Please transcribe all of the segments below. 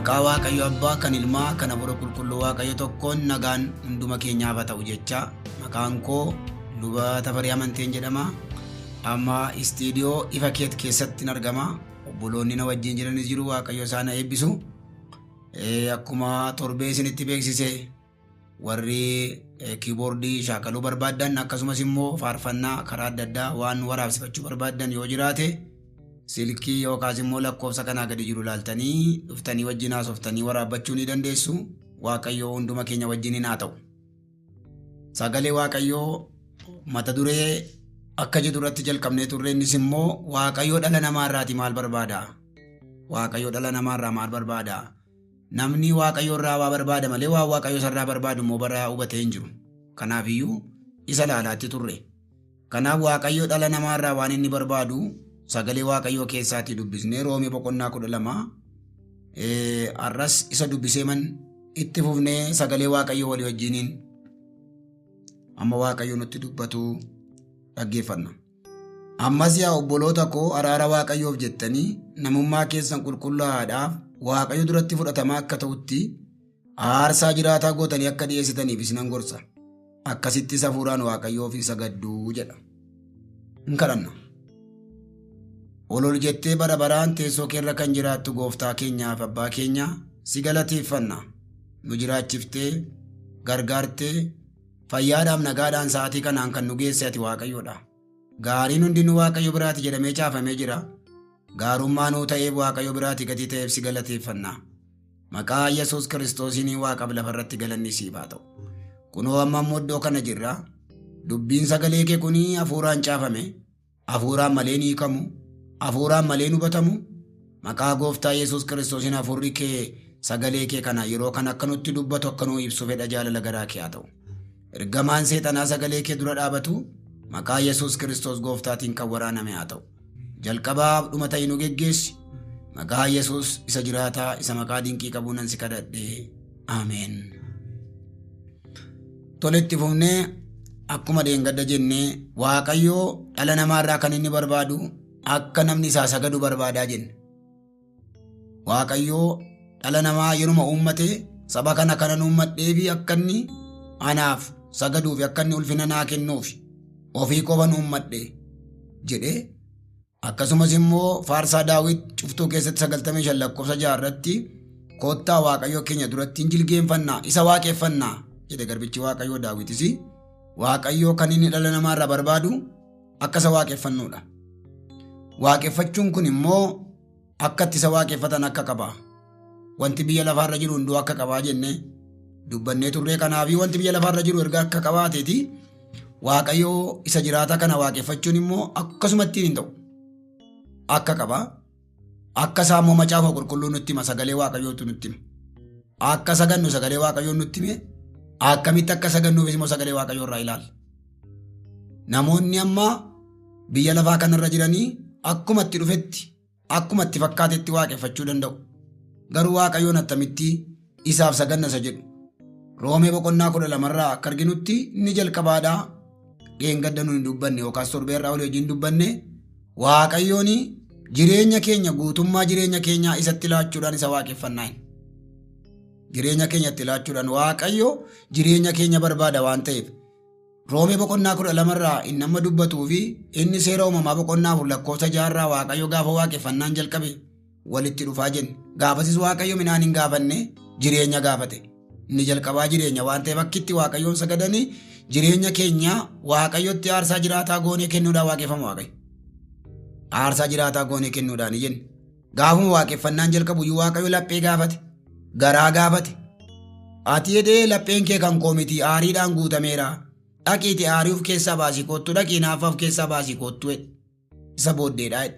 Maqaa Waaqayyo Abbaa kan Ilmaa kan Hafuura Qulqulluu Waaqayyo tokkoon nagaan hunduma keenyaaf haa ta'u jecha maqaan koo Luba Tafarii Amanteen jedhama. Amma istiidiyoo ifa keet keessatti argama. Obboloonni na wajjin jiranis jiru Waaqayyo isaan haa eebbisu. Akkuma torbee isinitti beeksise warri kiiboordii shaakaluu barbaaddan akkasumas immoo faarfannaa karaa adda addaa waan waraabsifachuu barbaaddan yoo jiraate silkii yookaas immoo lakkoofsa kanaa gadi jiru ilaaltanii dhuftanii wajjin haasoftanii waraabbachuu ni dandeessu. Waaqayyoo hunduma keenya wajjiniin haa ta'u. Sagalee Waaqayyoo mata duree akka jedhu irratti jalqabnee turre innis immoo Waaqayyoo dhala namaa irraati maal barbaada? Waaqayyoo dhala namaa irraa maal barbaada? Namni Waaqayyo irraa waa barbaada malee waan Waaqayyo isa irraa barbaadu immoo bara hubatee hin jiru. Kanaafiyyuu isa ilaalaatti turre. Kanaaf Waaqayyo dhala namaa irraa waan inni barbaadu sagalee Waaqayyoo keessaatii dubbisnee Roomee boqonnaa 12 har'as isa dubbisee man itti fufnee sagalee Waaqayyoo walii wajjiniin amma Waaqayyo nutti dubbatu dhaggeeffanna. Ammas yaa obboloota koo araara Waaqayyoof jettanii namummaa keessan qulqullaa'aadhaaf Waaqayyo duratti fudhatamaa akka ta'utti aarsaa jiraataa gootanii akka dhi'eessitaniif isinan gorsa. Akkasittis hafuuraan Waaqayyoof hin sagadduu jedha. Hin kadhanna. Ol ol jettee bara baraan teessoo keerra kan jiraattu gooftaa keenyaaf abbaa keenya si galateeffanna. Nu jiraachiftee, gargaartee, Fayyaadhaaf nagaadhaan sa'aatii kanaan kan nu geesse ati Waaqayyoodha. Gaariin hundinuu Waaqayyo biraati jedhamee caafamee jira. Gaarummaa nuu ta'eef Waaqayyo biraati gatii ta'eef si galateeffanna. Maqaa Yesuus Kiristoosiin Waaqaaf lafarratti galanni siif haa ta'u. Kunoo amma immoo iddoo kana jirra. Dubbiin sagalee kee kun hafuuraan caafame. Hafuuraan malee hin hiikamu. Hafuuraan malee hin hubatamu. Maqaa Gooftaa Yesuus Kiristoosiin hafuurri kee sagalee kee kana yeroo kana akka nutti dubbatu akka nuu ibsu fedha jaalala garaa kee haa ta'u. Ergamaan seexanaa sagalee kee dura dhaabatu maqaa Yesuus Kiristoos Gooftaatiin kan waraaname haa ta'u. Jalqabaa dhuma ta'ii nu geggeessi. Maqaa Yesuus isa jiraataa isa maqaa dinqii qabuu nan si kadhadhe. Ameen. Tole itti fufnee akkuma dheengadda jennee Waaqayyo dhala namaarraa kan inni barbaadu akka namni isaa sagadu barbaadaa jenne. Waaqayyo dhala namaa yeruma uummate saba kana kanan uummadhee fi akka inni anaaf sagaduu fi akka inni ulfina naa kennuuf ofii qofan uummadhe jedhee Akkasumas immoo Faarsaa Daawit cuftuu keessatti 95 lakkoofsa 6 irratti kottaa Waaqayyo keenya duratti hin jilgeenfannaa isa waaqeffannaa jedhe garbichi Waaqayyoo Daawitis Waaqayyoo kan inni dhala namaa irraa barbaadu akka isa waaqeffannuudha. Waaqeffachuun kun immoo akka itti isa waaqeffatan akka qaba. Wanti biyya lafaarra jiru hunduu akka qabaa jenne dubbannee turree kanaafi wanti biyya lafaarra jiru erga akka qabaateeti Waaqayyoo isa jiraataa kana waaqeffachuun immoo akkasumatti hin ta'u. Akka qaba. Akka isaa immoo macaafa qulqulluu nutti hima sagalee Waaqayyootu nutti hima. Akka sagannu sagalee Waaqayyoo nutti hime akkamitti akka sagannuufis immoo sagalee Waaqayyoo irraa ilaalla. Namoonni amma biyya lafaa kanarra jiranii akkuma itti dhufetti akkuma itti fakkaatetti waaqeffachuu danda'u. Garuu Waaqayyoon attamitti isaaf saganna isa jedhu. Roomee boqonnaa 12 irraa akka arginutti inni jalqabaadha. Dheengadda nu hin dubbanne yookaas torbee irraa olii wajjin dubbanne Waaqayyoon jireenya keenya guutummaa jireenya keenyaa isatti laachuudhaan isa waaqeffannaa. Jireenya keenya itti laachuudhaan Waaqayyo jireenya keenya barbaada waan ta'eef Roomee boqonnaa 12 irraa inni amma dubbatuu fi inni seera uumamaa boqonnaa 4 lakkoofsa 6 irraa Waaqayyo gaafa waaqeffannaan jalqabe walitti dhufaa jenne. Gaafasis Waaqayyo midhaan hin gaafanne jireenya gaafate. Inni jalqabaa jireenya waan ta'eef akkitti Waaqayyoon sagadanii jireenya keenya Waaqayyotti aarsaa jiraataa goonee kennuudhaan waaqeffama Waaqayyo. Aarsaa jiraataa goonee kennuudhaan jenne. Gaafuma waaqeffannaan jalqabu iyyuu Waaqayyo laphee gaafate, garaa gaafate. Ati jedhee lapheen kee kan koo miti aariidhaan guutameera. Dhaqiiti aarii of keessaa baasii koottu, dhaqii hinaaffaa of keessaa baasii koottu jedhe. Isa booddeedha jedhe.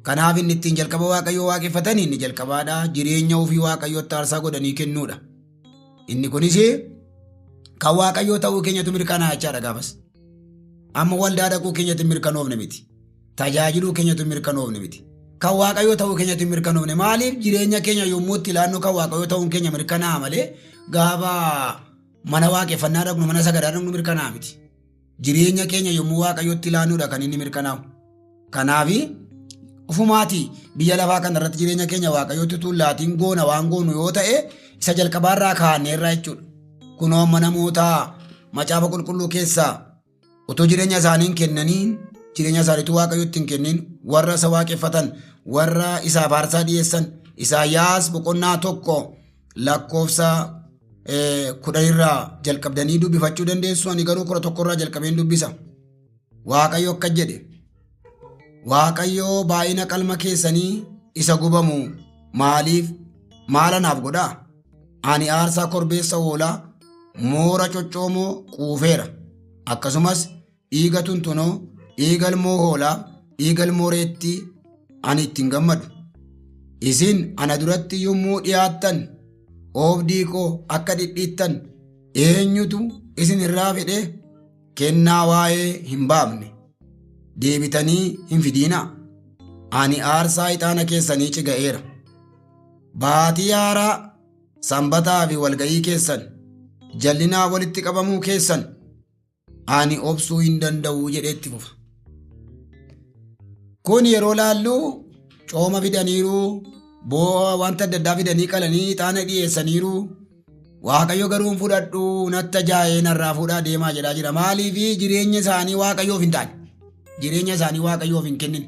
Kanaaf inni ittiin jalqaba Waaqayyoo waaqeffatan inni jalqabaadha. Jireenya ofii Waaqayyootti aarsaa godhanii kennuudha. Inni kunis kan Waaqayyoo ta'uu keenyatu mirkanaa'a jechaadha gaafas. Amma waldaa dhaquu keenyatti mirkanoofne miti. Tajaajiluu keenyatu mirkanoofne miti. Kan Waaqayyoo ta'uu keenyatu mirkanoofne. Maaliif jireenya keenya yommuu itti ilaannu kan Waaqayyoo ta'uun keenya mirkanaa'a malee gaafa mana waaqeffannaa dhaqnu mana sagadaa dhaqnu mirkanaa'a miti. Jireenya keenya yommuu Waaqayyootti ilaannudha kan inni mirkanaa'u. Kanaaf Ufumaatii biyya lafaa kana irratti jireenya keenya Waaqayyootti utuu hin laatiin goona waan goonu yoo ta'e isa jalqabaarraa kaa'anneerra jechuudha. Kunoo amma namoota macaafa qulqulluu keessaa utuu jireenya isaanii hin kennaniin jireenya isaaniitu Waaqayyootti hin kennin warra isa waaqeffatan warra isaaf aarsaa dhiyeessan Isaayyaas boqonnaa 1 lakkoofsa 10 irraa jalqabdanii dubbifachuu dandeessu. Ani garuu 11 irraa jalqabeen dubbisa. Waaqayyo akka jedhe, Waaqayyo baay'ina qalma keessanii isa gubamu maaliif maal anaaf godhaa? Ani aarsaa korbeessa hoolaa moora coccoomoo quufeera. Akkasumas dhiiga tuntunoo, dhiiga ilmoo hoolaa, dhiiga ilmoo reettii ani ittiin gammadu. Isin ana duratti yommuu dhiyaattan oobdii koo akka dhidhiittan eenyutu isin irraa fedhe? Kennaa waa'ee hin baafne deebitanii hin fidiinaa. Ani aarsaa ixaana keessanii ciga'eera. Baatii haaraa, sanbataa fi walga'ii keessan, jallinaa walitti qabamuu keessan ani obsuu hin danda'u jedhee itti fufa. Kun yeroo laallu cooma fidaniiru, boo'a wanta adda addaa fidanii qalanii ixaana dhiyeessaniiru. Waaqayyo garuu hin fudhadhu, natti ajaa'ee narraa fuudhaa deemaa jedhaa jira. Maaliif? Jireenya isaanii Waaqayyoof hin taane. Jireenya isaanii Waaqayyoof hin kennine.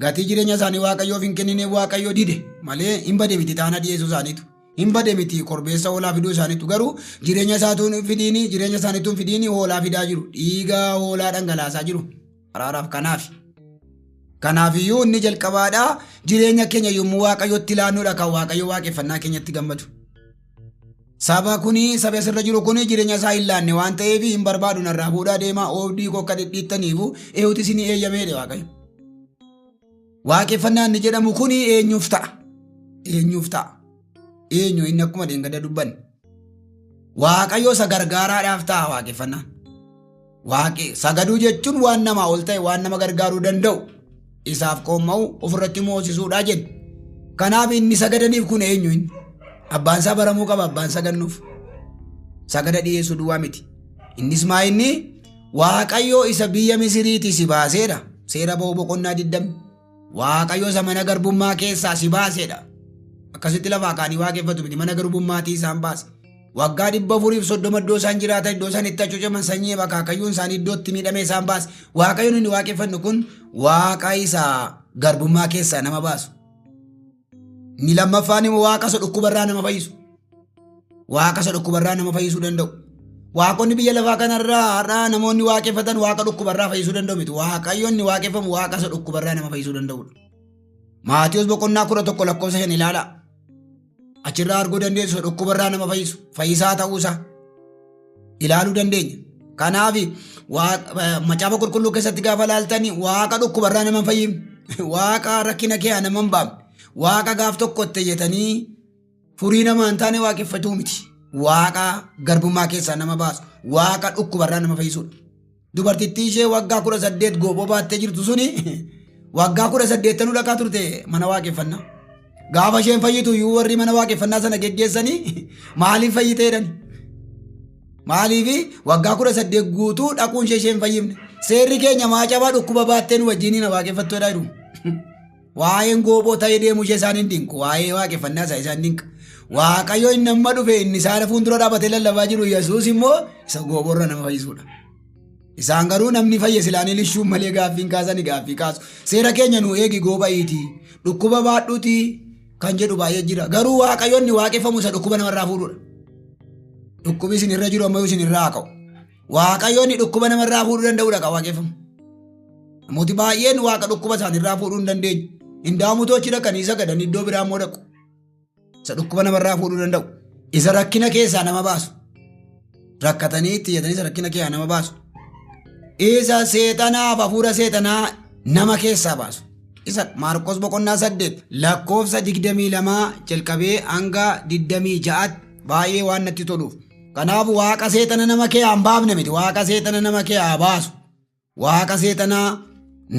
Gatii jireenya isaanii Waaqayyoof hin kennine Waaqayyo dide malee hin bade miti ixaana dhiyeessuu isaaniitu. Hin bade miti korbeessa hoolaa fiduu isaaniitu, garuu jireenya isaatuun fidiini jireenya isaaniituun fidiini hoolaa fidaa jiru. Dhiiga hoolaa dhangalaasaa jiru. Araaraaf kanaaf. Kanaafiyyuu inni jalqabaadhaa jireenya keenya yommuu Waaqayyotti ilaannuudha kan Waaqayyo waaqeffannaa keenyatti gammadu. Saba kuni, saba asirra jiru kuni jireenya isaa hin laanne waan ta'eef hin barbaadu, narraa fuudhaa deemaa, oobdii koo akka dhidhiittaniifu eenyutu isinii eeyyameedha Waaqayyo. Waaqeffannaa inni jedhamu kuni eenyuuf ta'a? Eenyuuf ta'a? Eenyu inni akkuma dheengadda dubbanne? Waaqayyo isa gargaaraadhaaf ta'a waaqeffannaan. Waaqi sagaduu jechuun waan namaa ol ta'e, waan nama gargaaruu danda'u isaaf qoomma'u ofirratti moosisuudha jenna. Kanaaf inni sagadaniif kun eenyu inni? Abbaan isaa baramuu qaba abbaan sagannuuf. Sagada dhiyeessuu duwwaa miti. Innis maa inni Waaqayyo isa biyya Misiriitii si baaseedha. Seera ba'uu boqonnaa 20. Waaqayyo isa mana garbummaa keessaa si baaseedha. Akkasitti lafaa kaanii waaqeffatu miti, mana garbummaatii isaan baase. Waggaa 430 iddoo isaan jiraatan, iddoo isaan itti hacuucaman, sanyii akaakayyuun isaanii iddoo itti miidhame isaan baase. Waaqayyo inni waaqeffannu kun Waaqa isa garbummaa keessaa nama baasu. Inni lammaffaan immoo Waaqa isa dhukkubarraa nama fayyisu. Waaqa isa dhukkubarraa nama fayyisuu danda'u. Waaqonni biyya lafaa kanarraa har'aa namoonni waaqeffatan Waaqa dhukkubarraa fayyisuu danda'u miti. Waaqayyo inni waaqeffamu Waaqa isa dhukkubarraa nama fayyisuu danda'udha. Maatiyus boqonnaa 11 lakkoofsa 5 ilaalaa. Achirraa arguu dandeessu, dhukkubarraa nama fayyisu, fayyisaa ta'uusaa ilaaluu dandeenya. Kanaaf macaafa qulqulluu keessatti gaafa ilaaltani Waaqa dhukkubarraa nama hin fayyifne, Waaqa rakkina kee nama hin baafne, Waaqa gaaf tokko itti iyyatanii furii nama hin taane waaqeffatuu miti. Waaqa garbummaa keessaa nama baasu, Waaqa dhukkubarraa nama fayyisudha. Dubartittii ishee waggaa 18 gooboo baattee jirtu suni waggaa 18 dhaqaa turte mana waaqeffannaa. Gaafa isheen fayyitu iyyuu warri mana waaqeffannaa sana geggeessanii maaliif fayyitee jedhani. Maaliif waggaa 18 guutuu dhaquun ishee isheen fayyifne? Seerri keenya maa cabaa, dhukkuba baattee nu wajjin hin waaqeffattu jedhaa jiru. Waa'een gooboo ta'ee deemuu ishee isaan hin dinqu. Waa'ee waaqeffannaa isaa isaan dinqa. Waaqayyo inni amma dhufe, inni isaan fuuldura dhaabatee lallabaa jiru Yesuus immoo isa gooboorra nama fayyisuudha. Isaan garuu namni fayye silaanii lishuun malee gaaffiin kaasanii gaaffii kaasu. Seera keenya nu eegi, gooba'iitii dhukkuba baadhuutii kan jedhu baay'ee jira. Garuu Waaqayyo inni waaqeffamu isa dhukkuba namarraa fuudhudha. Dhukkubi isin irra jiru ammayyuu isin irraa haa ka'u. Waaqayyo inni dhukkuba namarraa fuudhuu danda'udha kan waaqeffamu. Namooti baay'een Waaqa dhukkuba isaaniirraa fuudhuu hin dandeenye. Hindaamutoo achi dhaqanii sagadanii iddoo biraa immoo dhaqu. Isa dhukkuba namarraa fuudhuu danda'u. Isa rakkina keessaa nama baasu. Rakkatanii itti iyyatanii isa rakkina keessaa nama baasu. Isa seexanaaf hafuura seexanaa nama keessaa baasu. Isa Maarqos boqonnaa 8 lakkoofsa 22 jalqabee hanga 26tti baay'ee waan natti toluuf. Kanaaf Waaqa seexana nama kee hin baafne miti. Waaqa seexana nama kee haa baasu. Waaqa seexanaa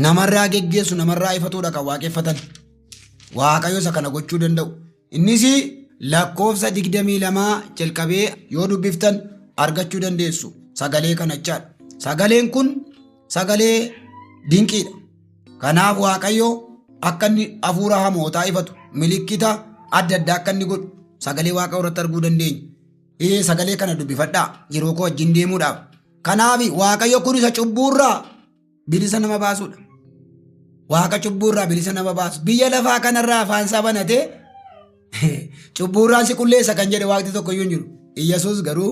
namarraa geggeessu, namarraa ifatuudha kan waaqeffatan. Waaqayyo isa kana gochuu danda'u. Innis lakkoofsa 22 jalqabee yoo dubbiftan argachuu dandeessu. Sagalee kanachaadha. Sagaleen kun sagalee dinqiidha. Kanaaf Waaqayyo Akka inni hafuura hamootaa ifatu, milikkita adda addaa akka inni godhu sagalee Waaqa irratti arguu dandeenya. Ee, sagalee kana dubbifadhaa yeroo koo wajjin deemuudhaaf. Kanaaf Waaqayyo kun isa cubbuurraa bilisa nama baasuudha. Waaqa cubbuurraa bilisa nama baasu. Biyya lafaa kanarraa afaan isaa banatee cubbuurraan si qulleessa kan jedhe waaqni tokko iyyuu hin jiru. Iyyasuus garuu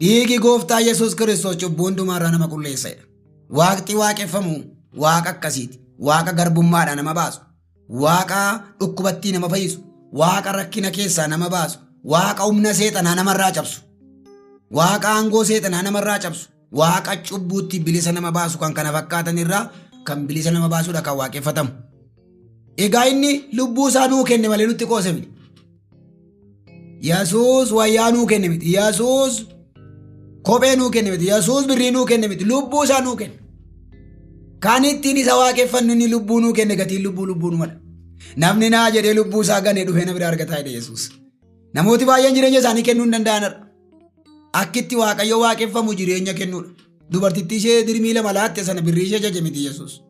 dhiigi gooftaa Yesuus Kiristoos cubbuu hundumaarraa nama qulleessa jedha. Waaqni waaqeffamu waaqa akkasiiti. Waaqa garbummaadhaa nama baasu. Waaqa dhukkubattii nama fayyisu. Waaqa rakkina keessaa nama baasu. Waaqa humna seexanaa namarraa cabsu. Waaqa aangoo seexanaa namarraa cabsu. Waaqa cubbuutti bilisa nama baasu kan kana fakkaatan irraa kan bilisa nama baasudha kan waaqeffatamu. Egaa inni lubbuu isaa nuu kenne malee nutti qoose miti. Yesuus wayyaa nuu kenne miti. Yesuus kophee nuu kenne miti. Yesuus birrii nuu kenne miti. Lubbuu isaa nuu kenne. Kan ittiin isa waaqeffannu inni lubbuu nuu kenne, gatiin lubbuu lubbuu nu mala. Namni naa jedhee lubbuu isaa ganee dhufee na bira argataa jedhe Yesuus. Namooti baay'een jireenya isaanii kennuu hin danda'an har'a. Akkitti itti Waaqayyo waaqeffamu jireenya kennuudha. Dubartittii ishee dirmii lama laatte sana birrii ishee jaje miti Yesuus.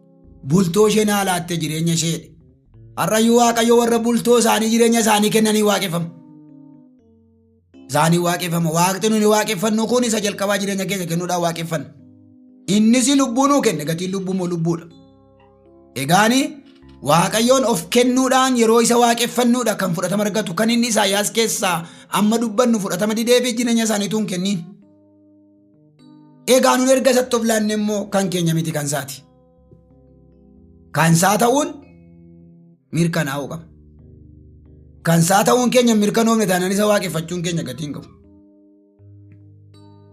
Bultoo ishee naa laatte, jireenya ishee jedhe. Har'ayyuu Waaqayyo warra bultoo isaanii, jireenya isaanii kennanii waaqeffama. Isaanii waaqeffama. Waaqni nuni waaqeffannu kun isa jalqabaa jireenya keenya kennuudhaan waaqeffanna. Innis lubbuu nuu kenne, gatiin lubbuu immoo lubbuudha. Egaani Waaqayyoon of kennuudhaan yeroo isa waaqeffannuudha kan fudhatama argatu. Kan inni Isaayyaas keessaa amma dubbannu fudhatama didee fi jireenya isaaniitu hin kenniin. Egaa nun erga isatti of laanne immoo kan keenya miti, kan isaati. Kan isaa ta'uun mirkanaa'uu qaba. Kan isaa ta'uun keenya mirkanoofne taanaan isa waaqeffachuun keenya gatii hin qabu.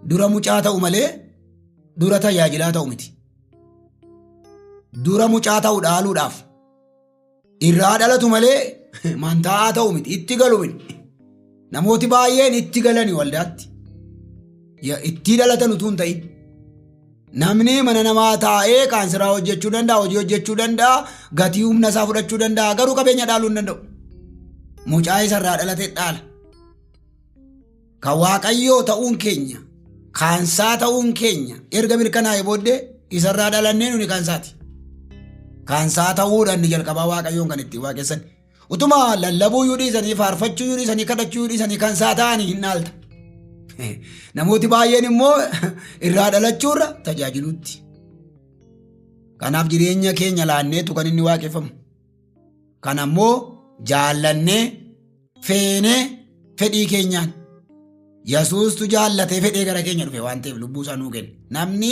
Dura mucaa ta'u malee dura tajaajilaa ta'u miti. Dura mucaa ta'u dhaaluudhaaf irraa dhalatu malee mantaa'aa ta'u miti, itti galu miti. Namooti baay'een itti galani waldaatti. Itti dhalatan utuu hin ta'in. Namni mana namaa taa'ee kaansiraa hojjechuu danda'a, hojii hojjechuu danda'a, gatii humna isaa fudhachuu danda'a, garuu qabeenya dhaaluu hin danda'u. Mucaa isarraa dhalate dhaala. Kan Waaqayyoo ta'uun keenya, kaansaa ta'uun keenya erga mirkanaa'e booddee isarraa dhalannee nuni kaansaati. Kaansaa ta'uudhaan inni jalqabaa Waaqayyoon kan ittiin waaqessan. Utuma lallabuu iyyuu dhiisanii, faarfachuu iyyuu dhiisanii, kadhachuu iyyuu dhiisanii kansaa ta'anii hin dhaalta. Namooti baay'een immoo irraa dhalachuurra tajaajiluutti. Kanaaf jireenya keenya laanneetu kan inni waaqeffamu. Kan ammoo jaallannee, feenee, fedhii keenyaan. Yesuustu jaallatee fedhee gara keenya dhufe waan ta'eef lubbuu isaa nuu kenne. Namni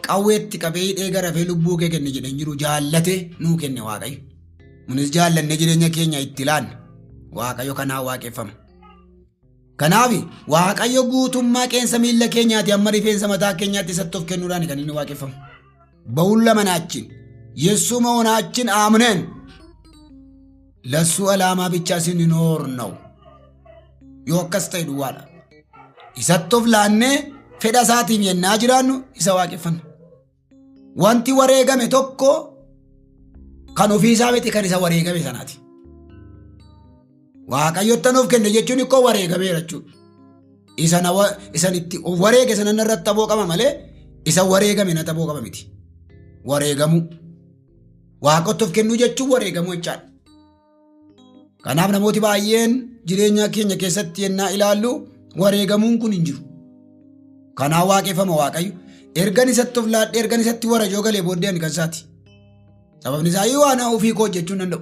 qawweetti qabee hidhee garafee lubbuu kee kenne jedhee hin jiru, jaallatee nuu kenne Waaqayyo. Nunis jaallannee jireenya keenya itti laanna. Waaqayyo kanaan waaqeffama. Kanaaf Waaqayyo guutummaa qeensa miilla keenyaati amma rifeensa mataa keenyaatti isatti of kennuudhaan kan inni waaqeffamu. በሁለመናችን የእሱ መሆናችን አምነን ለእሱ ዓላማ ብቻ ስንኖር ነው። Yoo akkas ta'e duwwaadha. Isatti of laannee fedha isaatiin yennaa jiraannu isa waaqeffanna. Wanti wareegame tokko kan ofiisaa miti, kan isa wareegame sanaati. Waaqayyotti of kenne jechuun ikkoo wareegameera jechuudha. Isan itti of wareege sana irratti taboo qaba malee isa wareegame na taboo qaba miti. Wareegamuu. Waaqatti of kennuu jechuun wareegamuu jechaadha. Kanaaf namooti baay'een jireenya keenya keessatti yennaa ilaallu wareegamuun kun hin jiru. Kanaaf waaqeffama Waaqayyo. Ergan isatti of laadhee, ergan isatti warajoo galee booddee ani kan isaati. Sababni isaa iyyuu waan ofii koo hojjechuu hin danda'u.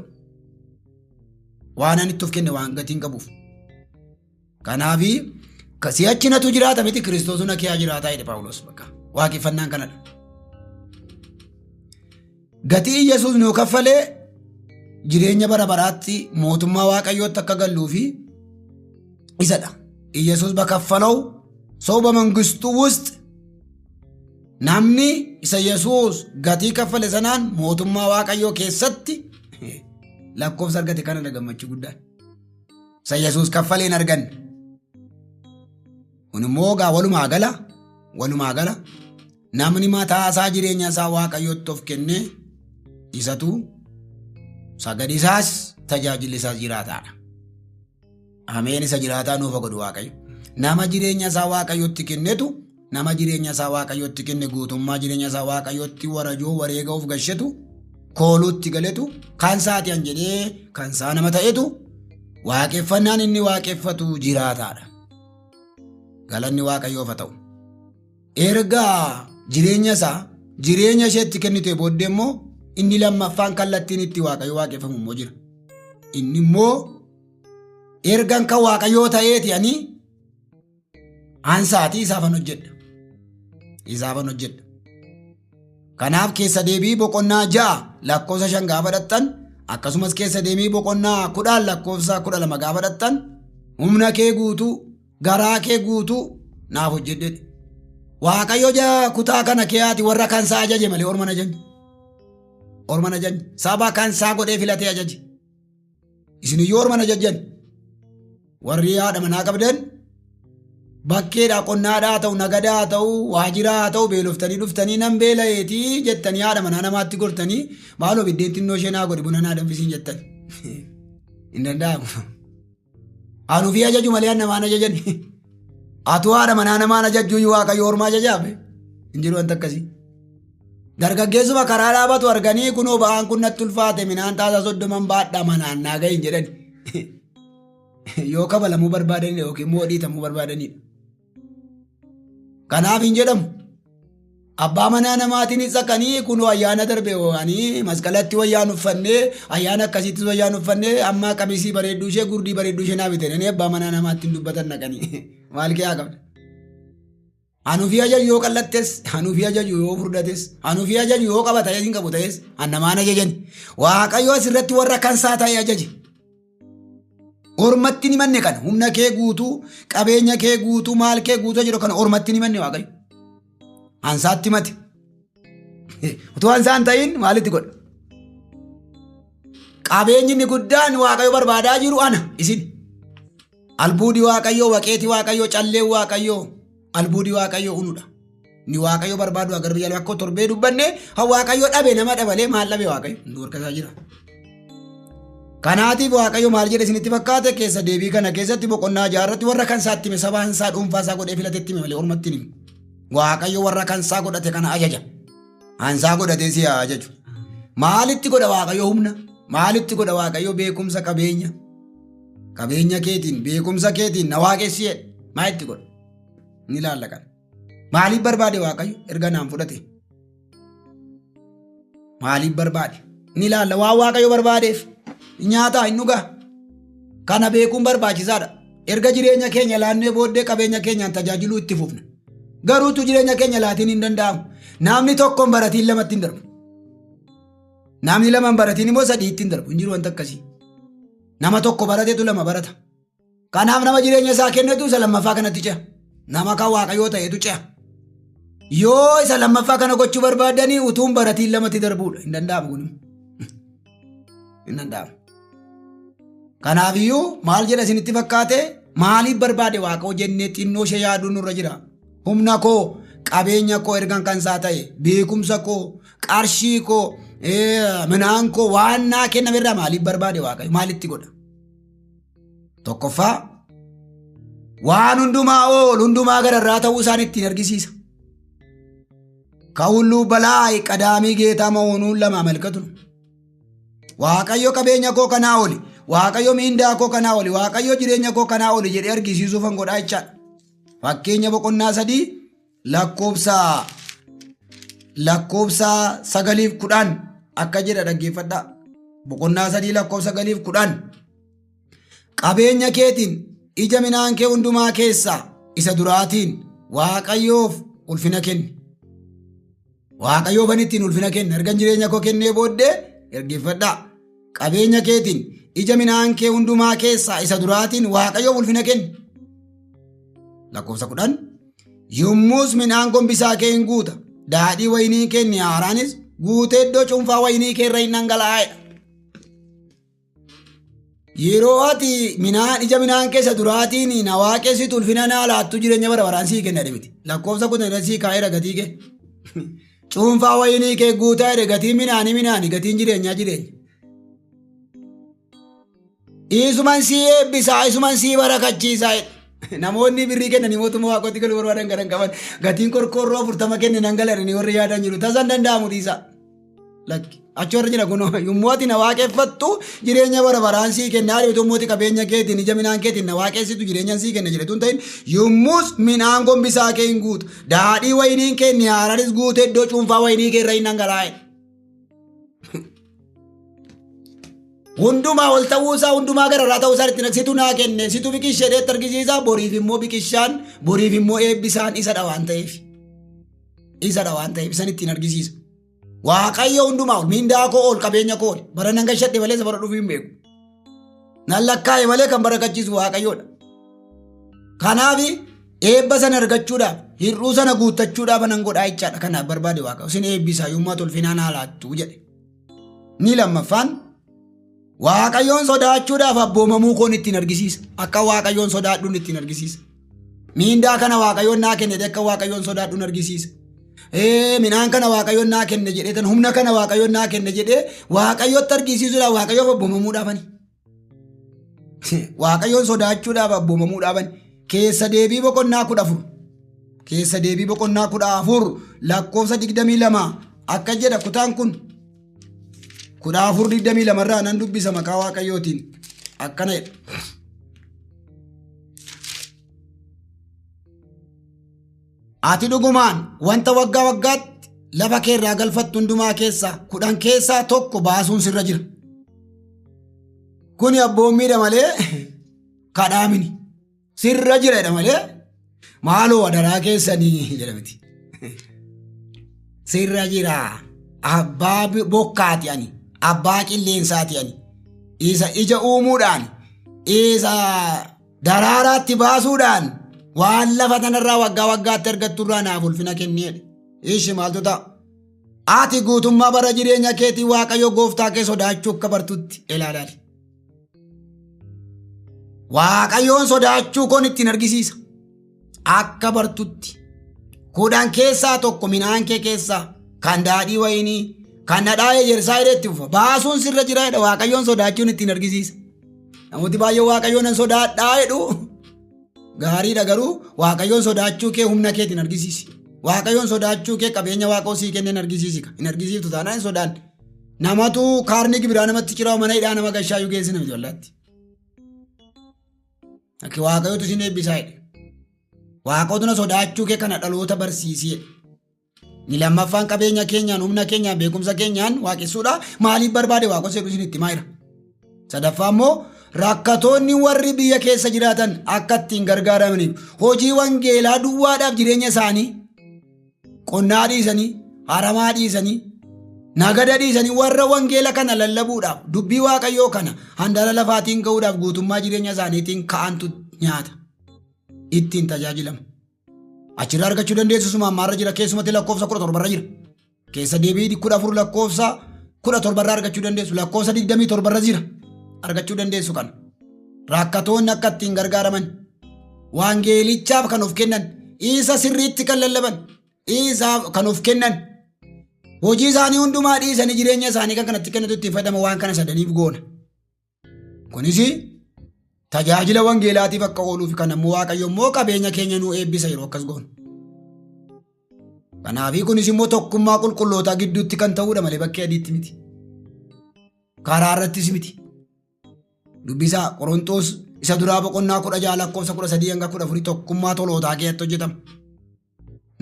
Waan ani itti of kenne waan gatiin qabuuf. Kanaafi si'achi natu jiraata miti, Kiristoos na keessa jiraataa jedhe Phaawulos bakka. Waaqeffannaan kanadha. Gatii Yesuus nuu kaffalee jireenya bara baraatti mootummaa Waaqayyootti akka galluu fi isadha. ኢየሱስ በከፈለው ሰው በመንግስቱ ውስጥ namni isa Yesuus gatii kaffale sanaan mootummaa Waaqayyoo keessatti lakkoofsa argate kanadha gammachuu guddaan. Isa Yesuus kaffaleen arganne. Kun immoo gaa walumaa gala namni mataa isaa, jireenya isaa Waaqayyootti of kennee isatu sagadi isaas tajaajilli isaas jiraataadha. Ameen, isa jiraataa nuuf godhu Waaqayyo. Nama jireenya isaa Waaqayyootti kennetu, nama jireenya isaa Waaqayyootti kenne, guutummaa jireenya isaa Waaqayyootti warajoo wareega of gashetu Kooluutti galetu kan saati an jedhee kan saa nama ta'etu waaqeffannaan inni waaqeffatu jiraataadha. Galanni Waaqayyoof haa ta'u. Erga jireenya isaa jireenya isheetti kennite booddee immoo inni lammaffaan kallattiin itti Waaqayyo waaqeffamu immoo jira. Inni immoo ergan kan Waaqayyoo ta'eeti ani ansaatii isaafan hojjedha. Isaafan hojjedha. Kanaaf keessa deebii boqonnaa 6 lakkoofsa 5 gaafa dhaqxan, akkasumas keessa deebii boqonnaa 10 lakkoofsa 12 gaafa dhaqxan, humna kee guutuu, garaa kee guutuu naaf hojjedhe. Waaqayyo kutaa kana keeyaati warra kansaa ajaje malee orma hin ajajne. Orma hin ajajne. Saba kansaa godhee filatee ajaje. Isin iyyuu orma hin ajajjan. Warri haadha manaa qabdan bakkeedhaa qonnaadhaa haa ta'u, nagadaa haa ta'u, waajiraa haa ta'u, beeloftanii dhuftanii nan beela'eetii jettanii haadha manaa namaatti gortanii maaloo biddeen xinnoo ishee naa godhi buna naa danfisiin jettan. Hin danda'amu. An ofii ajaju malee an namaan ajajan. Atuu haadha manaa namaan ajajjuu Waaqayyo ormaa ajajaame. Hin jiru wanta akkasii. Dargaggeessuma karaa dhaabatu arganii kunoo ba'aan kun natti ulfaate midhaan xaasaa 30n baadhaa manaan naa gahin jedhani. Yoo kabalamuu barbaadanidha yookiin immoo dhiitamuu barbaadanidha. Kanaaf hin jedhamu. Abbaa manaa namaatiin dhaqanii kunoo ayyaana darbe ani masqalatti wayyaan uffannee ayyaana akkasiittis wayyaan uffannee amma qamisii bareedduu ishee gurdii bareedduu ishee naa bitanii abbaa manaa namaatti hin dubbatan dhaqanii maal kee haa qabda. An ofii ajaju yoo qal'attes, an ofii ajaju yoo furdates, an ofii ajaju yoo qaba ta'es hin qabu ta'es, an namaan ajajan. Waaqayyo asirratti warra kansaa ta'e ajaje. Ormatti ni manne kana humna kee guutuu, qabeenya kee guutuu, maal kee guutuu jedhu kana ormatti ni manne Waaqayyo. Ansaatti mate. Utuu ansaan ta'in maalitti godha? Qabeenyi inni guddaan Waaqayyo barbaadaa jiru ana isin. Albuudi Waaqayyoo, waqeeti Waaqayyoo, calleen Waaqayyoo, albuudi Waaqayyoo unudha. Ni Waaqayyo barbaadu agar biyya lafaa akka torbee dubbanne ha Waaqayyo dhabe nama dhabalee maal dhabe Waaqayyo nu harka isaa jira. Kanaatiif Waaqayyo maal jedhe isinitti fakkaate? Keessa deebii kana keessatti boqonnaa 6rratti warra kan isaatti hime, sabaan isaa dhuunfaa isaa godhee filatetti hime malee ormatti hin hime. Waaqayyo warra kan isaa godhate kana ajaja. Ansaa godhatee si haa ajaju. Maalitti godha Waaqayyo humna? Maalitti godha Waaqayyo beekumsa qabeenya? Qabeenya keetiin, beekumsa keetiin na waaqessi jedhe. Maalitti godha? Ni ilaalla kana. Maaliif barbaade Waaqayyo erga naan fudhate? Maaliif barbaade? Ni ilaalla waan Waaqayyo barbaadeef. Nyaataa hin dhugaa. Kana beekuun barbaachisaadha. Erga jireenya keenya laannee booddee qabeenya keenyaan tajaajiluu itti fufna. Garuutu jireenya keenya laatiin hin danda'amu. Namni tokko hin baratiin lamatti hin darbu. Namni lama hin baratiin immoo sadiitti hin darbu. Hin jiru wanta akkasii. Nama tokko baratetu lama barata. Kanaaf nama jireenya isaa kennetu isa lammaffaa kanatti ce'a. Nama kan Waaqayyoo ta'etu ce'a. Yoo isa lammaffaa kana gochuu barbaadanii utuun baratiin lamatti darbuudha. Hin danda'amu kun. Hin danda'amu. Kanaafiyyuu maal jedha isinitti fakkaate? Maaliif barbaade Waaqayyo jennee xinnoo ishee yaaduun nurra jira. Humna koo, qabeenya koo ergan kan isaa ta'e, beekumsa koo, qarshii koo, midhaan koo waan naa kenname irraa maaliif barbaade Waaqayyo? Maalitti godha? Tokkoffaa, waan hundumaa ol hundumaa gararraa ta'uu isaan ittiin argisiisa. Ka'ulluu balaa qadaamii geetaa ma'oonuun lama malkatu. Waaqayyo qabeenya koo kanaa oli, Waaqayyo miindaa koo kanaa oli, Waaqayyo jireenya koo kanaa oli jedhee argisiisuufan godhaa jechaadha. Fakkeenya boqonnaa 3 lakkoofsa 9f 10 akka jedha dhaggeeffadhaa. Boqonnaa 3 lakkoofsa 9f 10. Qabeenya keetiin ija midhaan kee hundumaa keessaa isa duraatiin Waaqayyoof ulfina kenni. Waaqayyoofan ittiin ulfina kenna. Ergan jireenya koo kennee booddee dhaggeeffadhaa. Qabeenya keetiin ija midhaan kee hundumaa keessaa isa duraatiin Waaqayyoof ulfina kenni. Lakkoofsa 10. Yommus midhaan gombisaa kee hin guuta. Daadhii wayinii kee inni haaraanis guutee iddoo cuunfaa wayinii kee irra hin dhangala'aa jedha. Yeroo ati midhaan ija midhaan keessa duraatiin na waaqessitu ulfina naa laattu jireenya bara baraan sii kenna miti. Lakkoofsa 10 irra sii kaa'eera gatii kee. Cuunfaa wayinii kee guutaa jedhe, gatiin midhaanii midhaanii, gatiin jireenyaa jireenya. Isuman sii eebbisaa, isuman sii barakachiisaa jedhe. Namoonni birrii kennanii mootummaa Waaqootti galuu barbaadan garan qaban gatiin qorqoorroo 40 kenne nan galadhanii warri yaadan jiru. Tasan danda'amu dhiisaa. Lakki achi warra jira kun yommuu ati na waaqeffattu jireenya bara baraan sii kenna jedhu yommuu ati qabeenya keetiin ija midhaan keetiin na waaqessitu jireenya sii kenna jedhetu hin ta'in yommus midhaan gombisaa kee hin guutu daadhii wayiniin kee inni haaraanis guute iddoo cuunfaa wayinii kee irra hin dhangalaa'e. Hundumaa ol ta'uu isaa hundumaa gararraa ta'uu isaa ittiin situ naa kenne situ biqilche jedhee argisiisa boriif immoo biqilchaan boriif immoo eebbisaan isadha waan ta'eef isadha waan ta'eef isan ittiin argisiisa. Waaqayyo hundumaa ol miindaa koo ol qabeenya koo ol bara nan gashadhe malee bara dhufuu hin beeku. Nan lakkaa'e malee kan barakachiisu Waaqayyoodha. Kanaaf eebba sana argachuudhaaf hir'uu sana guuttachuudhaaf nan godhaa jechaadha. Kanaaf barbaade Waaqayyo isin eebbisaa yommuu ati ulfinaa naa laattu jedhe. Ni lammaffaan Waaqayyoon sodaachuudhaaf abboomamuu koon ittiin argisiisa. Akka Waaqayyoon sodaadhuun ittiin argisiisa. Miindaa kana Waaqayyoon naa kenne jedhee akka Waaqayyoon sodaadhuun argisiisa. Midhaan kana Waaqayyoon naa kenne jedhee tan humna kana Waaqayyoon naa kenne jedhee Waaqayyotti argisiisuudhaaf Waaqayyoof abboomamuudhaaf ani. Waaqayyoon sodaachuudhaaf abboomamuudhaaf ani. Keessa deebii boqonnaa 14. Keessa deebii boqonnaa 14 lakkoofsa 22 akka jedha kutaan kun. 14:22 irraa nan dubbisa maqaa Waaqayyootiin akkana jedha. Ati dhugumaan wanta waggaa waggaatti lafa kee irraa galfattu hundumaa keessaa 10 keessaa tokko baasuun sirra jira. Kuni abboommiidha malee kadhaa mini. Sirra jira jedha malee maaloo adaraa keessanii jedha miti. Sirra jira. Abbaa bokkaati ani. Abbaa qilleensaati ani. Isa ija uumuudhaan isa daraaraatti baasuudhaan waan lafa tanarraa waggaa waggaatti argatturraa naaf ulfina kenni jedhe. Ishi maaltu ta'a? Ati guutummaa bara jireenya keetii Waaqayyo gooftaa kee sodaachuu akka bartutti ilaalaali. Waaqayyoon sodaachuu koon ittiin argisiisa. Akka bartutti. 10 keessaa tokko midhaan kee keessaa kan daadhii wayinii kan dhadhaa ejersaa jedhee itti fufa. Baasuun sirra jira jedha Waaqayyoon sodaachuun ittiin argisiisa. Namooti baay'een Waaqayyoon nan sodaadhaa jedhu. Gaariidha garuu Waaqayyoon sodaachuu kee humna keetiin argisiisi. Waaqayyoon sodaachuu kee qabeenya Waaqoo sii kenneen argisiisi. Hin argisiiftu taanaan hin sodaanne. Namatu kaarni gibiraa namatti ciraa mana hidhaa nama gashaayyuu geessi namti wallaatti. Akki Waaqayyootu isin eebbisaa jedhe. Waaqootu na sodaachuu kee kana dhaloota barsiisee. Ni lammaffaan qabeenya keenyaan, humna keenyaan, beekumsa keenyaan waaqessuudha. Maaliif barbaade waaqota jedhu isin itti himaa jira. Sadaffaa immoo rakkatoonni warri biyya keessa jiraatan akka ittiin gargaaramaniif hojii wangeelaa duwwaadhaaf jireenya isaanii qonnaa dhiisanii, haramaa dhiisanii, nagada dhiisanii warra wangeela kana lallabuudhaaf dubbii waaqayyoo kana handaara lafaatiin ga'uudhaaf guutummaa jireenya isaaniitiin ka'antu nyaata ittiin tajaajilama. Achirraa argachuu dandeessu suma ammaarra jira keessumatti lakkoofsa 17 irra jira. Keessa deebii 14 lakkoofsa 17 irraa argachuu dandeessu lakkoofsa 27 irra jira argachuu dandeessu kana. Rakkatoonni akka ittiin gargaaraman wangeelichaaf kan of kennan isa sirriitti kan lallaban isaaf kan of kennan hojii isaanii hundumaa dhiisanii jireenya isaanii kan kanatti kennatu ittiin fayyadama waan kana sadaniif goona. Kunis tajaajila wangeelaatiif akka ooluuf kan ammoo Waaqayyo immoo qabeenya keenya nuu eebbisa yeroo akkas goonu. Kanaafii kunis immoo tokkummaa qulqullootaa gidduutti kan ta'uudha malee bakkee adiitti miti. Karaa irrattis miti. Dubbisaa Qorontoos isa duraa boqonnaa 16 lakkoofsa 13 hanga 14 tokkummaa tolootaa keessatti hojjetama.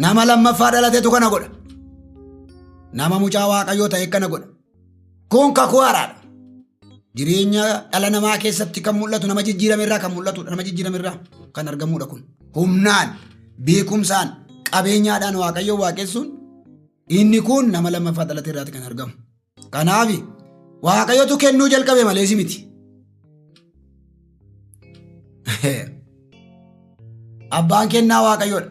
Nama lammaffaa dhalatetu kana godha. Nama mucaa Waaqayyoo ta'e kana godha. Kun kakuu haaraadha. Jireenya dhala namaa keessatti kan mul'atu nama jijjiirame irraa kan mul'atudha. Nama jijjiirame irraa kan argamudha kun. Humnaan, beekumsaan, qabeenyaadhaan Waaqayyoon waaqessuun inni kun nama lammaffaa dhalate irraati kan argamu. Kanaaf Waaqayyotu kennuu jalqabe malee si miti. Abbaan kennaa Waaqayyoodha.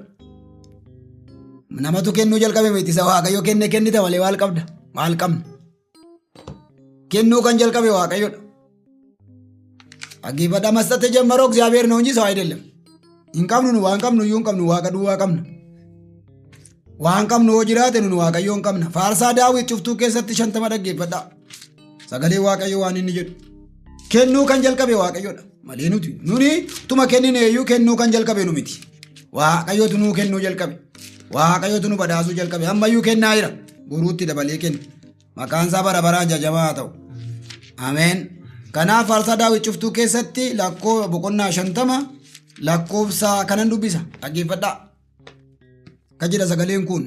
Namatu kennuu jalqabe miti isa Waaqayyo kenne kennita malee maal qabda? Maal qabna? Kennuu kan jalqabe Waaqayyoodha. Dhaggeeffadhaa መስጠት የጀመረው እግዚአብሔር ነው እንጂ ሰው አይደለም። Hin qabnu nu waan qabnu iyyuu hin qabnu waaqa duwwaa qabna. Waan qabnu hoo jiraate nu waaqayyoo hin qabna. Faarsaa Daawit cuftuu keessatti 50 dhaggeeffadhaa. Sagalee Waaqayyoo waan inni jedhu. Kennuu kan jalqabe Waaqayyoodha. Malee nuti nuni tuma kennine iyyuu kennuu kan jalqabe nu miti. Waaqayyootu nuu kennuu jalqabe. Waaqayyootu nu badhaasuu jalqabe. Ammayyuu kennaa jira. Boruutti dabalee kenna. Maqaan isaa bara baraan jajamaa haa ta'u. Ameen. Kanaaf faarsaa Daawit cuftuu keessatti lakkoo boqonnaa 50 lakkoofsa kanan dubbisa. Dhaggeeffadhaa. Akka jedha sagaleen kun.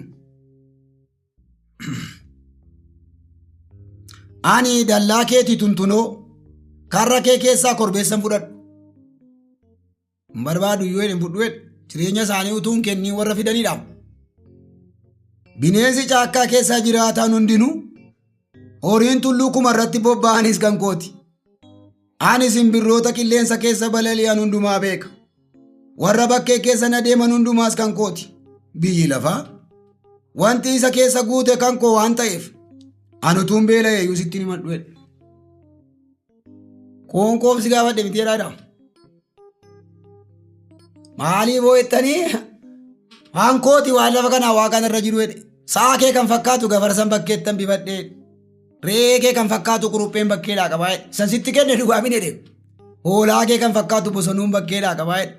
Ani dallaa keetii tuntunoo karra kee keessaa korbeessan fudhadhu. Hin barbaadu iyyuu hin fudhu jedhe. Jireenya isaanii utuu hin kenniin warra fidanidha. Bineensi caakkaa keessa jiraatan hundinuu horiin tulluu kuma irratti bobba'anis kan kooti. Ani simbirroota qilleensa keessa balali'an hundumaa beeka. Warra bakkee keessa na deeman hundumaas kan kooti. Biyyi lafaa wanti isa keessa guute kan koo waan ta'eef ani utuun beela'e iyyuu sitti hin himadhu jedhe. Qoonqoof si gaafadhe miti jedhaadha. Maaliif hoo'ettanii hankooti waan lafa kanaa waa kanarra jiru jedhe. Sa'a kee kan fakkaatu gafarsan bakkeettan bifadhee re'ee kee kan fakkaatu qurupheen bakkeedhaa qabaa jedhe. San sitti kenne dhugaa min jedhe. Hoolaa kee kan fakkaatu bosonuun bakkeedhaa qabaa jedhe.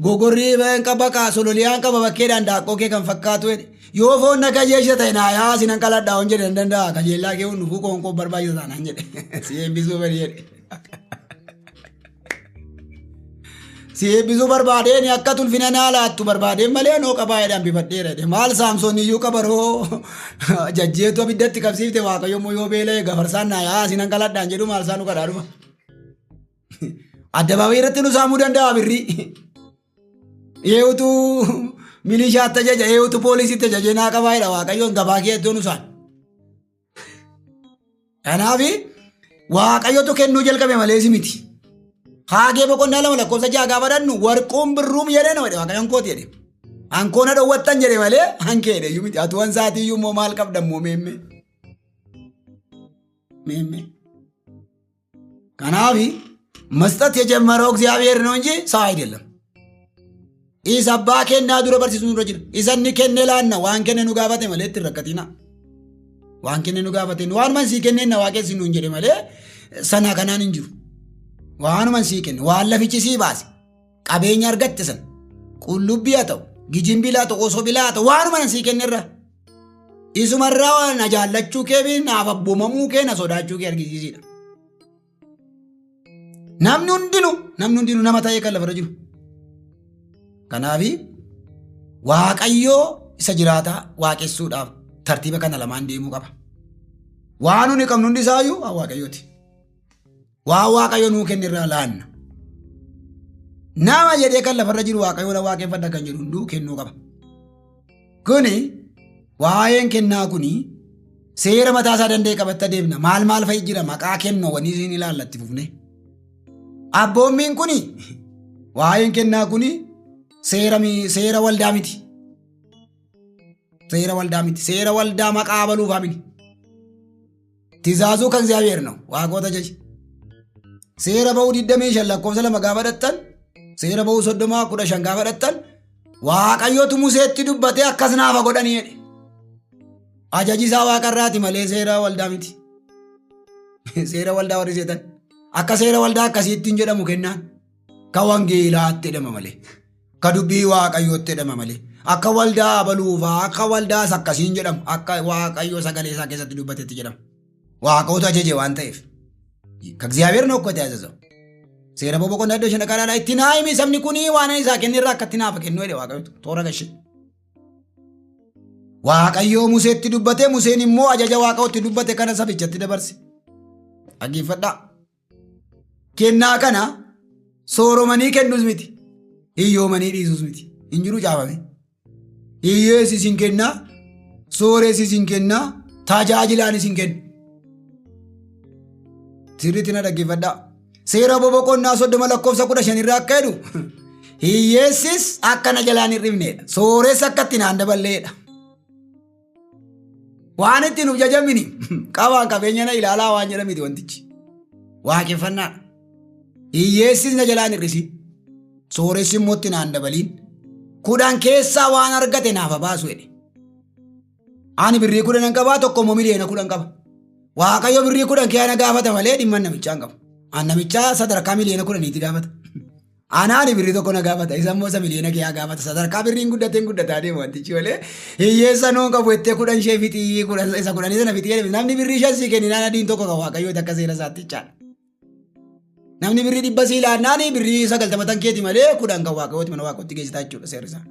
Gogorrii qaba kaa sololiyaan qaba bakkeedhaan daaqqoo kee kan fakkaatu jedhe. Yoo foon na kajeesha ta'e naa yaa sinan qaladhaa hon jedhe nan danda'a kajeellaa kee hun dhufuu qoonqoo barbaachisa taanaan jedhe. Si eebbisuu fedhi jedhe. Si eebbisuu barbaadeen akka tulfina naa laattu barbaadeen malee anoo qabaa jedhaan bifadheera jedhe. Maal saamsoon iyyuu qabaroo jajjeetu abiddatti qabsiifte waaqayyo immoo yoo beela'e gafarsaan naa yaa sinan qaladhaan jedhu maal isaa nu kadhaa dhufa. Addabaabayii irratti nu saamuu danda'a birrii. Eewutu milishaatti ajaja, eewutu poolisiitti ajaja naa qabaa jedha Waaqayyoon gabaa kee iddoo nu saan. Kanaaf Waaqayyotu kennuu jalqabe malee si miti. Haagee boqonnaa 2 lakkoofsa 6 gaafa dhannu warquun birruum jedhee nama jedhe Waaqayyoon kooti jedhe. Hankoo na dhowwattan jedhe malee hankee jedhe iyyuu miti. Atu waan saatii iyyuu immoo maal qabda immoo meemmee. Meemmee. Kanaaf መስጠት የጀመረው እግዚአብሔር ነው እንጂ ሰው አይደለም። Isa abbaa kennaa dura barsiisuu nurra jira. Isa inni kenne laanna waan kenne nu gaafate malee itti hin rakkatina. Waan kenne nu gaafate waanuma sii kenneen na waaqessi nuun jedhe malee sana kanaan hin jiru. Waanuma sii kenne waan lafichi sii baase qabeenya argatte sana qullubbii haa ta'u gijimbilaa haa ta'u osoo bilaa haa ta'u waanuma sii kennerra. Isumarraa na jaallachuu kee fi naaf abboomamuu kee na sodaachuu kee argisiisidha. Namni hundinuu nama ta'ee kan lafarra jiru. Kanaafi Waaqayyoo isa jiraataa waaqessuudhaaf tartiiba kana lamaan deemuu qaba. Waan nuni qabnu hundi isaayyuu waan Waaqayyooti. Waan Waaqayyo nuu kenne irraa laanna. Nama jedhee kan lafarra jiru Waaqayyoo na waaqeffadha kan jedhu hunduu kennuu qaba. Kuni waa'een kennaa kuni seera mataa isaa danda'e qabatte adeemna. Maal maal fa'i jira maqaa kennoowwanii isin ilaallatti fufne. Abboommiin kuni waa'een kennaa kuni seera waldaa miti. Seera waldaa miti. Seera waldaa maqaa abaluufaa miti. ትእዛዙ ከእግዚአብሔር ነው። Waaqota jaji. Seera ba'uu 25 lakkoofsa 2 gaafa dhattan seera ba'uu 30 15 gaafa dhattan Waaqayyotu Museetti dubbatee akkas naafa godhanii jedhe. Ajaji isaa waaqarraati malee seera waldaa miti. Seera waldaa warri seetan. Akka seera waldaa akkasiitti hin jedhamu kennaan. Ka wangeelaatti jedhama malee. Ka dubbii Waaqayyootti jedhama malee. Akka waldaa abaluufaa akka waldaas akkasiin jedhamu akka Waaqayyo sagalee isaa keessatti dubbatetti jedhama. Waaqootu ajaje waan ta'eef. ከእግዚአብሔር ነው እኮ የተያዘዘው። Seera boqonnaa iddoo shan dhaqaa itti naa himi sabni kuni waan ani isaa kenne irraa akka itti naaf kennu jedhe Waaqayyotu toora gashe. Waaqayyoo Museetti dubbate Museen immoo ajaja Waaqayyootti dubbate kana sabichatti dabarse. Dhaggeeffadhaa. Kennaa kana sooromanii kennus miti. Hiyyoomanii dhiisus miti. Hin jiru caafame. Hiyyeessi isin kennaa, sooressi isin kennaa, tajaajilaan isin kenna. Sirriitti na dhaggeeffadhaa. Seera boqonnaa 30 lakkoofsa 15 irraa akka jedhu hiyyeessis akka na jalaan hin dhibneedha. Sooressi akka itti naan daballeedha. Waan ittiin uf jajamini qabaan qabeenya na ilaalaa waan jedhamiti wantichi. Waaqeffannaadha. Hiyyeessis na jalaan hir'isi. Sooressi immoo itti naan dabaliin. 10 keessaa waan argate naaf baasu jedhe. Ani birrii 10 qabaa tokko immoo miliyoona 10 qaba. Waaqayyo birrii 10 kee ana gaafata malee dhimma namichaa hin qabu. An namichaa sadarkaa miliyoona 10tti gaafata. Anaani birrii tokko na gaafata. Isa immoo isa miliyoona kee haa gaafata. Sadarkaa birriin guddateen guddataa deema wantichi malee. Hiyyeessa nuun qabu jettee 10 ishee fixii 10 isa kudhanii sana fixii jedhame. Namni birrii 5 sii kenninaan adiin tokko kan waaqayyooti akka seera isaatti jechaadha. Namni birrii 100 sii laannaan birrii 90 tan keeti malee 10 kan waaqayyooti mana waaqayyootti geessitaa jechuudha seerri isaa.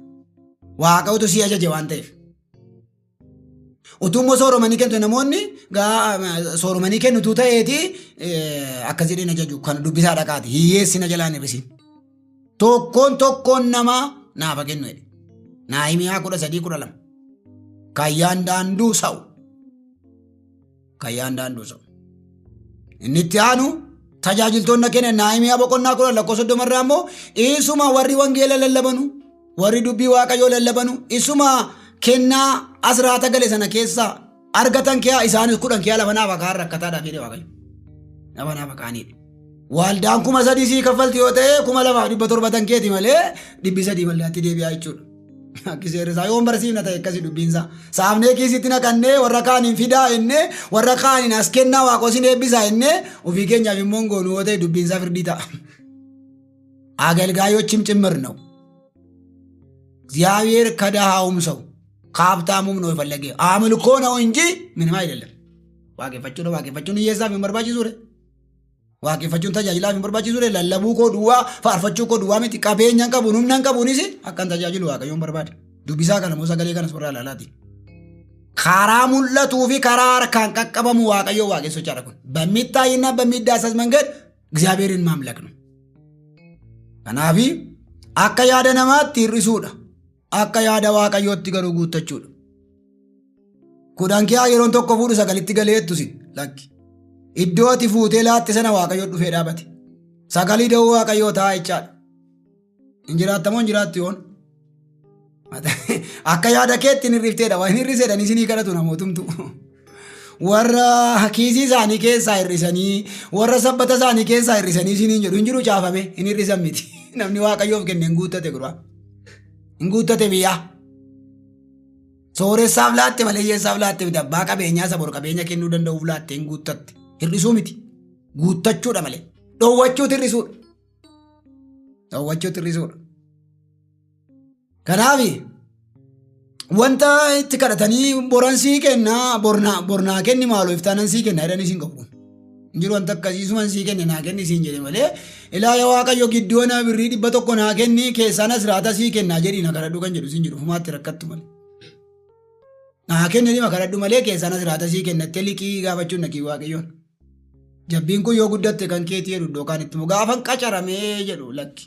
Waaqayyootu sii ajaje waan ta'eef. Utuu immoo sooromanii kennitu namoonni sooromanii kennitu ta'eeti akkas jedhee na jaju kan dubbisaa dhaqaati hiyyeessi na jalaan hir'isin. Tokkoon tokkoon namaa naaf haa kennu jedhe. Naahimiyaa 13:12. Kayyaan daanduu sa'u. Kayyaan daanduu sa'u. Inni itti aanu tajaajiltoonni kennan Naahimiyaa boqonnaa 10 lakkoofsa 30 irraa immoo isuma warri wangeela lallabanu warri dubbii waaqayyoo lallabanu isuma kennaa asraata gale sana keessaa argatan kiyaa isaanis 10 kiyaa lafa naaf akaan rakkataadhaaf jedhe waaqayyo. Lafa naaf akaaniidha. Waldaan 3000 sii kaffalti yoo ta'e 2700 tan keeti malee 300 waldaatti deebi'aa jechuudha. Akki seerri isaa yoon barsiifna ta'e akkasi dubbiin isaa. Saafnee kiisitti naqannee warra kaaniin fidaa jennee warra kaaniin as kennaa waaqoo sin eebbisaa jennee ofii keenyaaf immoo hin goonu yoo ta'e dubbiin isaa firdii ta'a. አገልጋዮችም ጭምር ነው። እግዚአብሔር ከድሃውም ሰው ከሀብታሙም ነው የፈለገ አምልኮ ነው እንጂ ምንም አይደለም። waaqeffachuudha waaqeffachuun hiyyeessaaf hin barbaachisuudha. Waaqeffachuun tajaajilaaf hin barbaachisuudha. Lallabuu koo duwwaa faarfachuu koo duwwaa miti qabeenya hin qabu humna hin qabuunis akkan tajaajilu waaqayyoon barbaada. Dubbisaa kana moo sagalee kanas warra ilaalaati. Karaa mul'atuu fi karaa harkaan qaqqabamu waaqayyoo waaqessuchaadha kun. በሚታይና በሚዳሰስ መንገድ እግዚአብሔርን ማምለክ ነው። Kanaaf akka yaada namaatti hir'isuudha. Akka yaada waaqayyootti garuu guuttachuudha. 10 kiyaa yeroon tokko fuudhu sagalitti galee jettusi lakki. Iddoo ati fuutee laatte sana waaqayyo dhufee dhaabate. Sagalii da'uu waaqayyoo ta'a jechaadha. Hin jiraattamoo hin jiraattu yoon? Akka yaada keetti hin hir'ifteedha. Waan hin hir'iseedha isinii kadhatu namootumtu. Warra kiisii isaanii keessaa hir'isanii warra sabbata isaanii keessaa hir'isanii isiniin jedhu hin jiru caafame hin hir'isan miti. Namni waaqayyoof kenne hin guuttate gurbaa. Hin guuttate biyyaa. Sooressaaf laatte malee hiyyeessaaf laatte miti. Abbaa qabeenyaa isa bor qabeenya kennuu danda'uuf laatte hin guuttatte. Hir'isuu miti. Guuttachuudha malee. Dhoowwachuutu hir'isuudha. Dhoowwachuutu hir'isuudha. Kanaaf wanta itti kadhatanii boran sii kenna bornaa kenni maaloo iftaanan sii kenna jedhanii siin qabu. Hin jiru wanta akkasii suman sii kenne naa kenni siin jedhe malee ilaa yaa waaqayyo gidduu ana birrii 100 naa kenni keessaan asiraata sii kennaa jedhii na kadhadhu kan jedhu siin jiru fumaatti rakkattu malee. Naa kenni dhima kadhadhu malee keessaan asiraata sii kennattee liqii gaafachuun naqii waaqayyoon. Jabbiin kun yoo guddatte kan keetii jedhu iddoo kaan itti gaafan qacaramee jedhu lakki.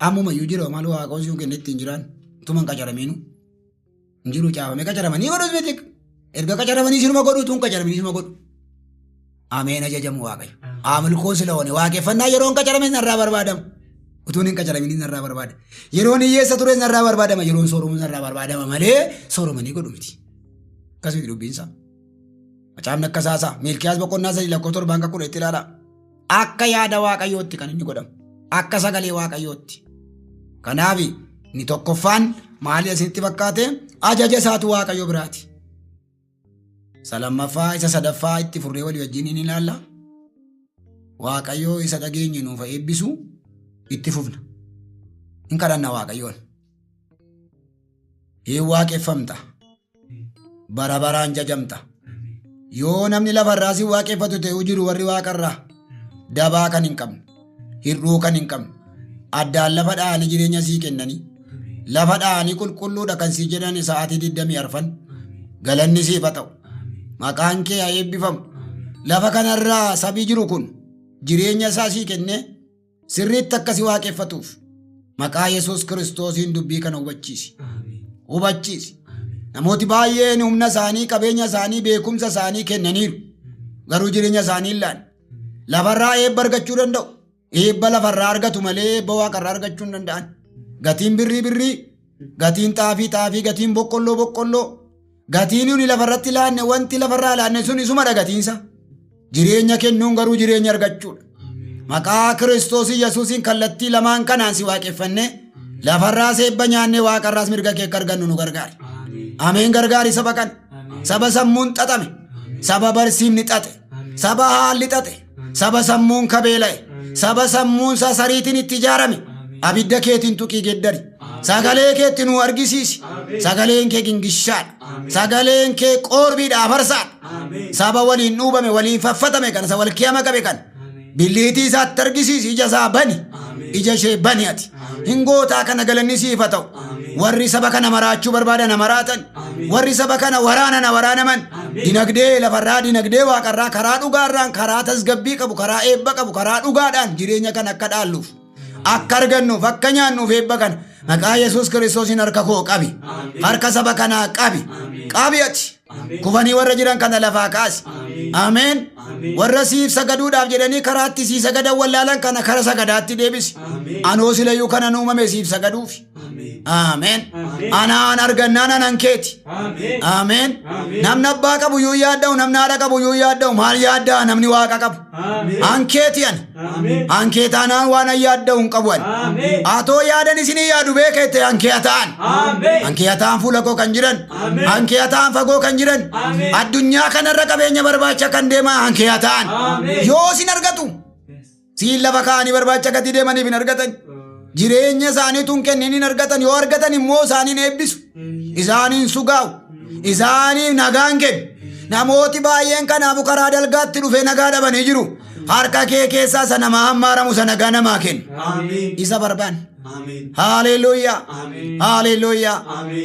Ammuma iyyuu jira maal waaqayyoon siin kenne ittiin jiraan utuma hin qacaramiinu. Hin jiru caafamee qacaramanii godhus miti. Erga qacaramanii sinuma godhu utuu hin qacaramanii sinuma godhu. Ameen ajajamu waaqayyo. Amilkoo ስለሆነ waaqeffannaa yeroon qacarame narraa barbaadama. Utuun hin qacaramini narraa barbaada. Yeroon hiyyeessa ture narraa barbaadama. Yeroon sooromu narraa barbaadama malee sooromanii godhu miti. Akkasumti dubbiin isaa. Macaafni akka isaasaa Miilkiyaas boqonnaa 3 lakkoofsa 7 hanga 10 itti ilaala. Akka yaada waaqayyootti kan inni godhamu. Akka sagalee waaqayyootti. Kanaaf inni tokkoffaan maali isinitti fakkaate? Ajaja isaatu waaqayyo biraati. Isa lammaffaa isa sadaffaa itti furree walii wajjin ni ilaalla. Waaqayyo isa dhageenye nuuf haa eebbisu itti fufna. Hin kadhanna waaqayyoon. Hin waaqeffamta. Bara baraan jajamta. Yoo namni lafarraa si waaqeffatu ta'u jiru warri waaqarraa dabaa kan hin qabne, hir'uu kan hin qabne, addaan lafa dha'anii jireenya sii kennanii, lafa dha'anii qulqulluudha kan sii jedhan sa'aatii 24 galanni siif haa ta'u. Maqaan kee haa eebbifamu. Lafa kanarraa sabii jiru kun jireenya isaa sii kennee sirriitti akka si waaqeffatuuf maqaa Yesuus Kiristoosiin dubbii kana hubachiisi. Hubachiisi. Namooti baay'een humna isaanii, qabeenya isaanii, beekumsa isaanii kennaniiru. Garuu jireenya isaanii hin laanne. Lafarraa eebba argachuu danda'u. Eebba lafarraa argatu malee eebba waaqarraa argachuu hin danda'an. Gatiin birrii birrii, gatiin xaafii xaafii, gatiin boqqolloo boqqolloo. Gatiin nuni lafarratti laanne wanti lafarraa laanne sun isumadha gatiinsa. Jireenya kennuun garuu jireenya argachuudha. Maqaa Kiristoos Yesuusiin kallattii lamaan kanaan si waaqeffanne lafarraas eebba nyaannee waaqarraas mirga kee akka argannu nu gargaari. Ameen gargaari saba kana. Saba sammuun xaxame. Saba barsiifni xaxe. Saba haalli xaxe. Saba sammuun kabeela'e. Saba sammuun isaa sariitiin itti ijaarame. Abidda keetiin tuqii geeddari. Sagalee keetti nu argisiisi. Sagaleen kee gingishaadha. Sagaleen kee qoorbiidha afarsaadha. Saba waliin dhuubame waliin faffatame kana isa wal kiyama qabe kana. Billiitii isaatti argisiisi ija isaa bani. Ija ishee bani ati. Hin gootaa kana galanni siif haa ta'u. Warri saba kana maraachuu barbaadan na maraatan. Warri saba kana waraana na waraanaman. Dinagdee lafarraa dinagdee waaqarraa karaa dhugaarraan karaa tasgabbii qabu karaa eebba qabu karaa dhugaadhaan jireenya kana akka dhaalluuf. Akka argannuuf akka nyaannuuf eebba kana maqaa Yesuus Kiristoosiin harka koo qabi. Harka saba kanaa qabi. Qabi ati. Kufanii warra jiran kana lafaa kaasi. Ameen. Warra siif sagaduudhaaf jedhanii karaatti sii sagadan wallaalan kana kara sagadaatti deebisi. Anoo silayyuu kanan uumame siif sagaduufi. Ameen. Anaan argannaan anan keeti. Ameen. Namni abbaa qabu iyyuu yaadda'u namni haadha qabu iyyuu yaadda'u maal yaadda'a namni waaqa qabu. Ankeeti ani. Ankee taanaan waan an yaadda'u hin qabu ani. Atoo yaadan isinii yaadu beeka jette ankee ta'an. Ankee ta'an fuula koo kan jiran. Ankee ta'an fagoo kan jiran. Addunyaa kanarra qabeenya barbaacha kan deeman ankee ta'an. Yoo isin argatu. Siin lafa kaa'anii barbaacha gadi deemaniif hin argatan. Jireenya isaanii tun kennin hin argatan. Yoo argatan immoo isaaniin eebbisu. Isaaniin sugaa'u. Isaaniif nagaan kennu. Namooti baay'een kanaafu karaa dalgaatti dhufee nagaa dhabanii jiru. Harka kee keessaa isa namaa hammaaramu isa nagaa namaa kennu. Isa barbaanne. Haaleluyyaa. Haaleluyyaa.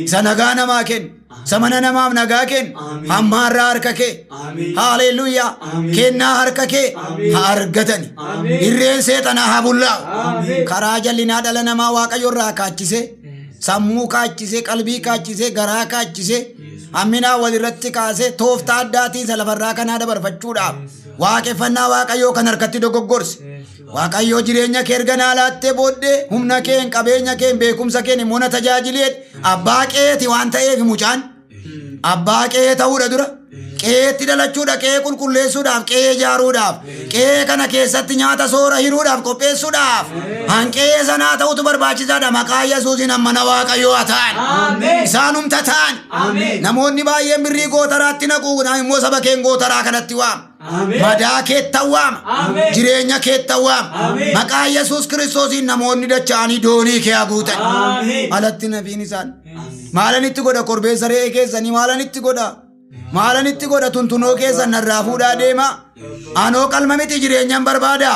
Isa nagaa namaa kennu. Isa mana namaaf nagaa kennu. Hammaarraa harka kee. Haaleluyyaa. Kennaa harka kee haa argatani. Irreen seexanaa haa bullaa'u. Karaa jallinaa dhala namaa Waaqayyo irraa kaachisee sammuu kaachisee qalbii kaachisee garaa kaachisee hamminaa walirratti kaasee tooftaa addaatiin isa lafarraa kanaa dabarfachuudhaaf waaqeffannaa Waaqayyoo kan harkatti dogoggorse. Waaqayyoo jireenya kee erga naa laattee booddee humna keen qabeenya keen beekumsa keen immoo na tajaajilee abbaa qeeti waan ta'eef mucaan abbaa qe'ee ta'uudha dura qe'eetti dhalachuudha qe'ee qulqulleessuudhaaf qe'ee ijaaruudhaaf qe'ee kana keessatti nyaata soora hiruudhaaf qopheessuudhaaf hanqe'ee sanaa ta'utu barbaachisaadha maqaa Yesuusiin mana Waaqayyoo haa ta'an isaanumta ta'an namoonni baay'een birrii gootaraatti naqu immoo saba keen gootaraa kanatti waama. Madaa keettan waama. Jireenya keettan waama. Maqaa Yesuus Kiristoosiin namoonni dacha'anii doonii kee haguutan. Alatti nafiin isaan. Maalan itti godha korbeessa re'ee keessanii maalan itti godha. Maalan itti godha tuntunoo keessan narraa fuudhaa deema. Anoo qalma miti jireenyan barbaada.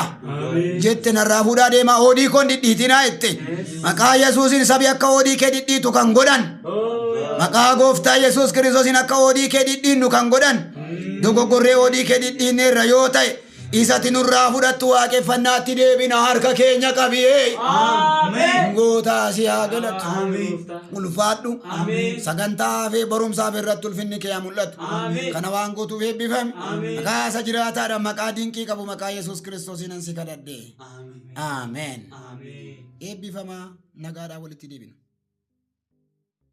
Jette narraa fuudhaa deema oodii koon dhidhiitinaa jette. Maqaa Yesuusiin sabi akka oodii kee dhidhiitu kan godhan. Maqaa gooftaa Yesuus Kiristoosiin akka oodii kee dhidhiinnu kan godhan. Dogoggorree oodii kee dhidhiinneerra yoo ta'e isati nurraa fudhattu waaqeffannaatti deebina harka keenya qabiyee. Gootaa si haa galatu. Ulfaadhu. Sagantaa hafee barumsaaf irratti ulfinni kee haa mul'atu. Kana waan gootuuf eebbifami. Maqaa isa jiraataadha maqaa dinqii qabu maqaa Yesuus Kiristoosiin an si kadhadhe. Ameen. Eebbifamaa nagaadhaan walitti deebina.